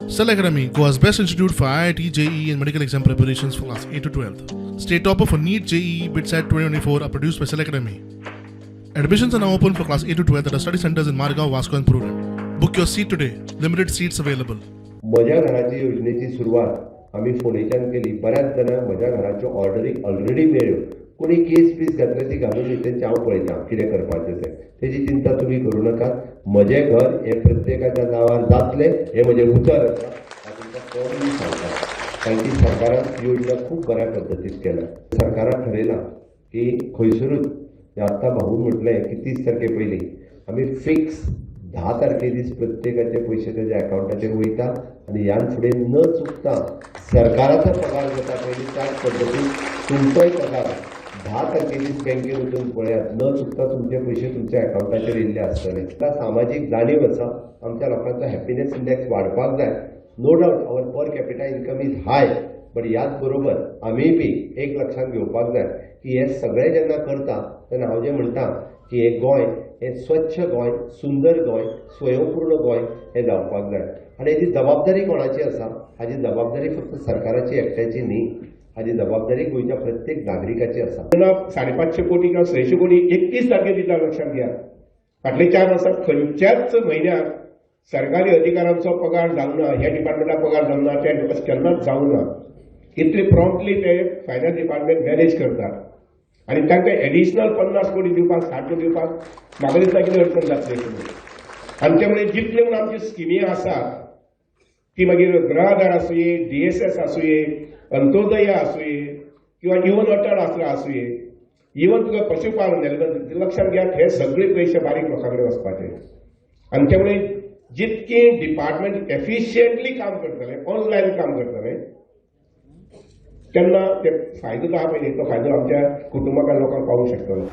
Cell Academy, Goa's best institute for IIT, JEE, and medical exam preparations for class 8 to 12. State topper for NEET, JEE, BITSAT 2024 are produced by Cell Academy. Admissions are now open for class 8 to 12 at our study centers in Margao, Vasco, and Prudent. Book your seat today. Limited seats available. म्हज्या घराची योजनेची सुरवात आमी फोंडेच्यान केली. बऱ्याच जाणांक म्हज्या घराच्यो ऑर्डरी ऑलरेडी मेळ्ळ्यो. कोणी केस बीस घातल्या ती घालून न्ही, तेंचें हांव पळयता कितें करपाचें तें. तेजी चिंता तुमी करूं नाकात. म्हजें घर हें प्रत्येकाच्या नांवार जातलें हें म्हजें उतर आसा. हांव तुमकां फर्मली सांगता, कारण की सरकारान योजना खूब बऱ्या पद्दतीन केल्या. सरकारान ठरयलां की खंयसरूच, आत्तां भाऊन म्हटलें की 30 तारखे पयलीं, आमी फिक्स 10 तारखे दीस प्रत्येकाचे पयशे तेज्या अकावंटाचेर वयता आनी ह्यान फुडें न चुकता सरकाराचो पगार जाता पयलीं त्याच पद्दतीन तुमचोय पगार 10 तारखे दीस बँकेन वचून पळयात, न चुकता तुमचे पयशे तुमच्या अकावंटाचेर येयल्ले आसतले. आतां सामाजीक जाणीव आसा, आमच्या लोकांचो हॅपिनेस इंडेक्स वाडपाक जाय. No doubt our per capita income is high, but ह्याच बरोबर आमीय बी एक लक्षांत घेवपाक जाय की हे सगळें जेन्ना करता तेन्ना हांव जें म्हणटा की हें गोंय हें स्वच्छ गोंय, सुंदर गोंय, स्वयंपूर्ण गोंय हें जावपाक जाय. आनी हेजी जबाबदारी कोणाची आसा? हाजी जबाबदारी फक्त सरकाराची एकट्याची न्ही, हाजी जबाबदारी गोंयच्या प्रत्येक नागरिकाची आसा. तेन्ना 550 कोटी किंवा 600 कोटी 31 तारखे दिता. लक्षात घ्या, फाटले 4 वर्सां खंयच्याच म्हयन्याक सरकारी अधिकाऱ्यांचो पगार जावना, ह्या डिपार्टमेंटाक पगार जावना, ते अशें केन्नाच जावना. इतले प्रॉम्प्टली ते फायनान्स डिपार्टमेंट मॅनेज करतात आनी तांकां एडिशनल 50 कोटी दिवपाक, 60 कोटी दिवपाक म्हाका दिसता कितें अडचण जातली अशें म्हणून. आनी त्यामुळे जितले म्हूण आमच्यो स्किमी आसात, ती मागीर गृहाधार आसुये, डीएसएस आसुये, अंत्योदय आसुये किंवा इवन अटल आसरा आसुये, इवन तुका पशुपालन, लक्षात घ्यात, हे सगळे पयशे बारीक लोकां कडेन वचपाचे. आनी त्यामुळे जितके डिपार्टमेंट एफिशियंटली काम करतले, ऑनलायन काम करतले, तेन्ना ते फायदो जो आहा पळय न्ही, तो फायदो आमच्या कुटुंबाक आनी लोकांक पावूंक शकतलो.